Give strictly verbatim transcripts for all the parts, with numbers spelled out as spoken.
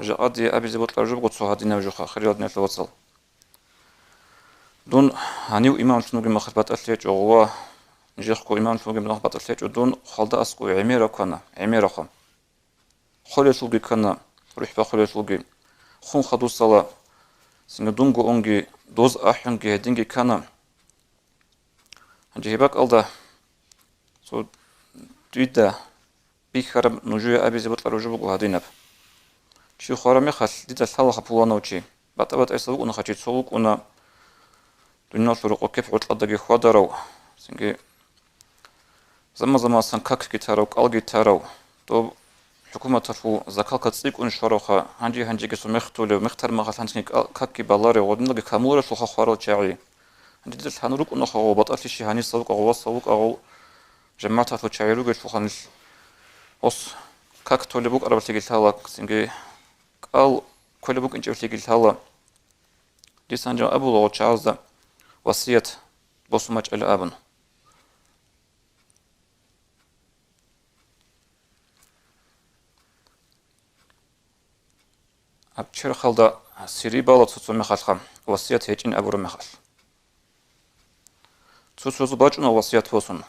Жакъа дие абизе бокьараб жо буго цо гьадинаб жоха, хириял диналъул вацал. Дун гьанив имамлъун вугеб мехалъ батӀалъи гьечӀо, ва нижехъго имамлъун вугеб мехалъ батӀалъи гьечӀо, дун хвалда аскӀове гӀемераб ккана, гӀемерабха. Холелъулги ккана, рухӀ бахулелъулги. Хун хадусала, цинги дунго унги, доз ахӀунги гьединги ккана. Гьанже гьеб бакӀалда цо дида бихьараб нужее абизе бокьараб жо буго гьадинаб. Чи хвараб мехалъ дида лъалаха пуланав чи. БатӀа-батӀайса вукӀунаха чи, цо вукӀуна дуниялалъул рокъоб кеп гӀоркьадаги хьвадарав, цинги заман-заманасан какги тарав, кӀалги тарав, доб хӀукуматалъул закалка цӀикӀкӀун щваравха, гьанже-гьанжеги цо мех толев, мех тармахалъ гьанцӀги кӀал-, какги баларев, гъодиналги камуларелъулха хварал чагӀи. Гьанже дида лъан рукӀунаха гъов, батӀалъи щи гьаниса вукӀа, гъоваса вукӀа, гъов жамагӀаталъул чагӀи ругелъулха нилъ. Ос как толеб букӀарабалъиги лъала, цинги кӀал кколеб букӀинчӀеблъиги лъала. Дица гьанже абула гъов чагӀазда васият босун бачӀила абун. Гьаб черхалда сири бала цо-цо мехалъха, васият гьечӀин абураб мехалъ. Цо-цозул бачӀуна васият босун.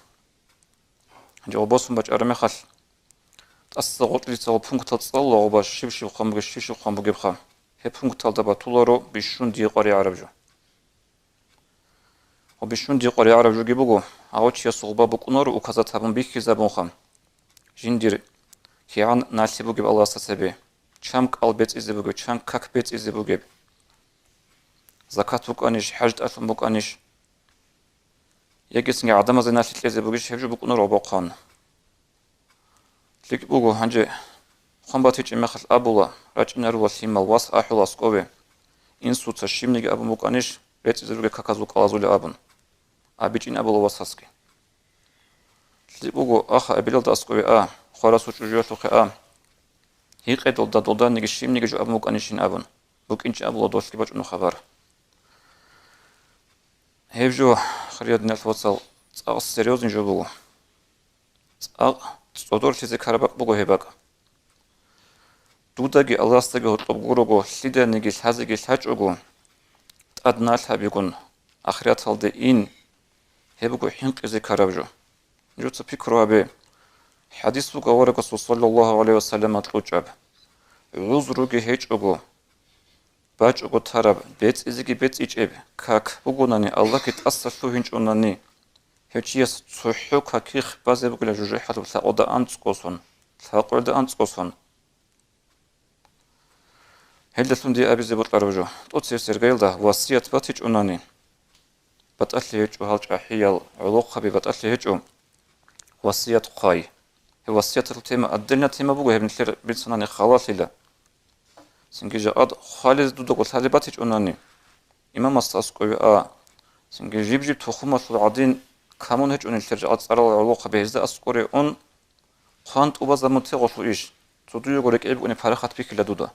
Гьанже гъоб босун бачӀараб мехалъ, тӀаса гъоркьлъица гъоб пунктал цӀалула гъоба щиб-щиб хъван бугеб, щиб-щиб хъван бугебха. Гьеб пункталда батуларо бищун дие къваригӀараб жо. Ва бищун дие къваригӀараб жоги буго, гьав чияс гъоба букӀунаро указат гьабун бихьизабунха. Жиндир кигӀан налъи бугеб Аллагьасда цебе, чан кӀал бецӀизе бугеб, чан как бецӀизе бугеб, закат букӀанищ, хӀаж тӀалъун букӀанищ, яги цинги гӀадамазда налъи кьезе бугищ, гьеб жо букӀунаро гъоба хъван. ЛъикӀ буго, гьанже хъван батичӀеб мехалъ абула, рачӀинарула лъимал, вас ахӀула аскӀове. Инсуца щибниги абун букӀанищ, бецӀизе ругел каказул кӀалазулеб абун. АбичӀин абула васасги. ЛъикӀ буго, аха, эбелалда аскӀове а, хварасул чӀужуялъухъе а. Гьикъе долда, долданиги щибниги жо абун букӀанищин абун. БукӀинчӀеб абула, долъги бачӀуна хабар. Гьеб жо, хириял диналъул вацал, цӀакъ серьёзный жо буго. ЦӀакъ цӀодорлъизе ккараб бакӀ буго гьеб бакӀ. Дудаги Аллагьасдаги гьоркьоб гурого, лъиданиги лъазеги лъачӀого, тӀад налъ гьабигун, ахираталде ин, гьеб буго хӀинкъизе ккараб жо. Нужеца пикру гьабе, хӀадис буго аварагасул саллаллагьу гӀалайгьи вассаллама кьучӀаб: «ГӀузруги гьечӀого, бачӀого тараб, бецӀизеги бецӀичӀеб как бугонани, Аллагьги тӀаса лъугьинчӀонани, гьев чияс цохӀо какихъ базе бугила жужахӀалъуб лъакъода анцӀго сон, лъакъоялда анцӀго сон». Гьелдалъун дие абизе бокьараб жо. ТӀоцебесеб иргаялда васият батичӀонани, батӀалъи гьечӀо гьал чӀахӀиял гӀолохъаби, батӀалъи гьечӀо васият хъвай. Гьеб васияталъул тема, отдельная тема буго, гьеб нилъер бицанани халалъила. Цинги жакъад хъвализе дудаго лъалеб батичӀонани, имамасда аскӀове а, цинги жиб-жиб тухумалъул гӀадин камун гьечӀо нилъер жакъад цӀарал гӀолохъаби, гьезда аскӀоре ун, хъван тӀубазабун тегъолъу иш, цо дуего рекӀее букӀунеб парахат бихьила дуда.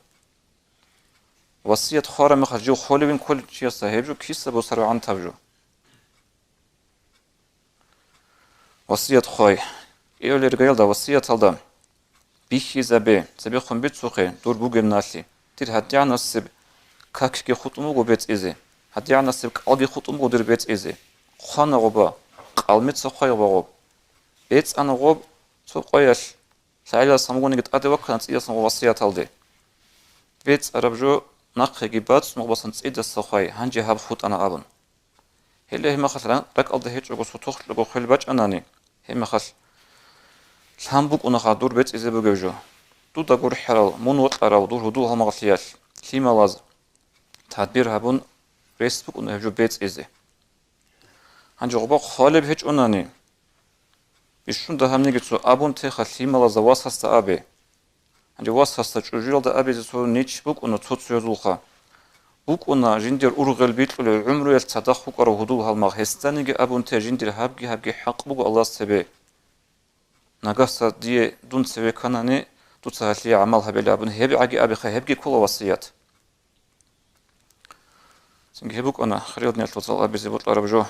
Васият хъвараб мехалъ жив холевин кколев чиясда гьеб жо киса босараб гӀантаб жо. Васият хъвай. КӀиабилеб иргаялда васияталда бихьизабе, цебехун бицухъе дур бугеб налъи. Дир гьадигӀанасеб какги хутӀун буго бецӀизе, гьадигӀанасеб кӀалги хутӀун буго дир бецӀизе. Хъвана гъоба, къалмица хъвай гъоба гъоб. БецӀана гъоб цо къоялъ, лъагӀалиласан вугониги тӀаде ваккана цӀидасан гъоб васияталде. БецӀараб жо нахъеги бацӀцӀун гъобасан цӀидаса хъвай, гьанже гьаб хутӀана абун. Гьеле гьеб мехалъ ран-, ракӀалда гьечӀого сутухълъого хвел бачӀанани, гьеб мехалъ лъан букӀунаха дур бецӀизе бугеб жо. Дуда гурхӀарал, мун вокьарав дур гьудул-гьалмагълъиялъ, лъималаз тадбир гьабун, рес букӀуна гьеб жо бецӀизе. Гьанже гъоба хъвалеб гьечӀонани, бищун дагьабниги цо абун теха лъималазда васасда абе. Гьанже васасда чӀужуялда абизе цо нич букӀуна цо-цоязулха. БукӀуна жиндир ургъел бикьулев гӀумруялъ цадахъ вукӀарав гьудул-гьалмагъ, гьесданиги абун те жиндир гьабги-гьабги хӀакъ буго Аллагьас цебе. Нагагьса дие дун цеве кканани, дуца гьалъие гӀамал гьабила абун гьебгӀаги абиха, гьебги ккола васият. Цинги гьеб букӀана, хириял диналъул вацал, абизе бокьараб жо.